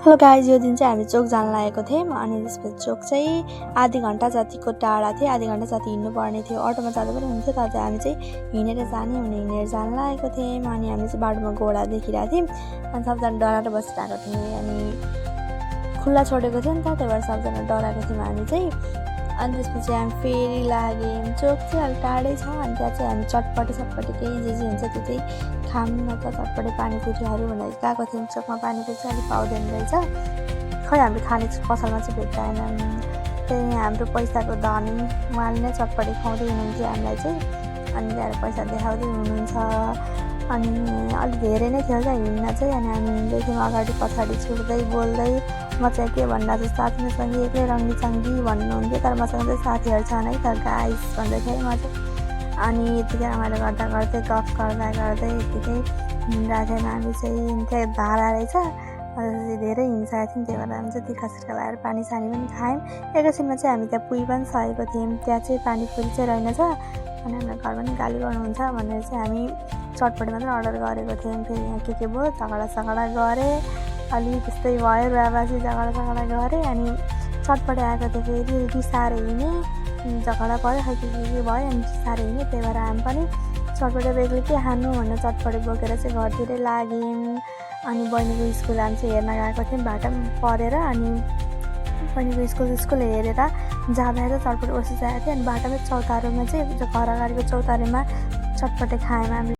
Hello guys, यो दिन चाहिँ हामी चोक जान लागेको थियौँ अनि त्यसपछि चोक चाहिँ आधी घन्टा जतिको टाढा थियो, आधी घन्टा जति हिँड्नुपर्ने थियो। अटोमा जाँदा पनि हुन्थ्यो, तर चाहिँ हामी चाहिँ हिँडेर जाने भने हिँडेर जान लागेको थियौँ। अनि हामी चाहिँ बाटोमा घोडा देखिरहेको थियौँ अनि सबजना डराएर बसिरहेको थियौँ। अनि खुल्ला छोडेको थियो नि त, त्यही भएर सबजना डराएको थियौँ हामी चाहिँ। अनि त्यसपछि हामी फेरि लाग्यौँ। चोक चाहिँ अलिक टाढै छ अनि त्यहाँ चाहिँ हामी चटपटे केही जे हुन्छ त्यो चाहिँ खाऊँ न त, चटपटे पानीपुरीहरू भनेर गएको थियौँ। चोकमा पानीपुरी चाहिँ अलिक पाउँदैन रहेछ, खै हामीले खाने पसलमा चाहिँ भेट्टाएन। त्यही हाम्रो पैसाको धनी उहाँले नै चटपटे खुवाउँदै हुनुहुन्थ्यो हामीलाई चाहिँ। अनि त्यहाँ पैसा देखाउँदै हुनुहुन्छ। अनि अलिक धेरै नै थियो क्या हिँड्न चाहिँ। अनि हामी हिँड्दै थियौँ अगाडि पछाडि छुट्दै बोल्दै। म चाहिँ के भन्दा चाहिँ साथीसँग एक्लै रङ्गीचङ्गी भन्नुहुन्थ्यो, तर मसँग चाहिँ साथीहरू छन् है त गाइस भन्दै थिएँ म चाहिँ। अनि यतिकै रमाइलो गर्दा गर्दै गफ गर्दा गर्दै यतिकै हिँडिरहेको थियौँ हामी चाहिँ। त्यहाँ धारा रहेछ, धेरै हिँडिसकेको थियौँ, त्यही भएर हामी चाहिँ तिर्खासिर्खा लगाएर पानी सानी पनि खायौँ। एकैछिनमा चाहिँ हामी त्यहाँ पुगी पनि सकेको थियौँ। त्यहाँ चाहिँ पानीपुरी चाहिँ रहेनछ अनि हाम्रो घरमा पनि गाली गर्नुहुन्छ भनेर चाहिँ हामी चटपटे मात्रै अर्डर गरेको थियौँ। फेरि यहाँ के भयो झगडा गरेँ, अलि त्यस्तै भयो, रुवाबाजी झगडा गरेँ। अनि चटपटे आएको थियो, फेरि रिसाएर हिँडेँ, झगडा पऱ्यो, खै के भयो अनि रिसाएर हिँडेँ। त्यही भएर हामी पनि चटपटे बेग्लै के खानु भनेर चटपटे बोकेर चाहिँ घरतिरै लाग्यौँ। अनि बहिनीको स्कुल हामी चाहिँ हेर्न गएको थियौँ बाटो परेर। अनि बहिनीको स्कुल हेरेर जाँदा चाहिँ चटपटे बसिसकेको थियो। अनि बाटोमै चौतारोमा चाहिँ घर अगाडिको चौतारीमा चटपटे खायौँ हामी।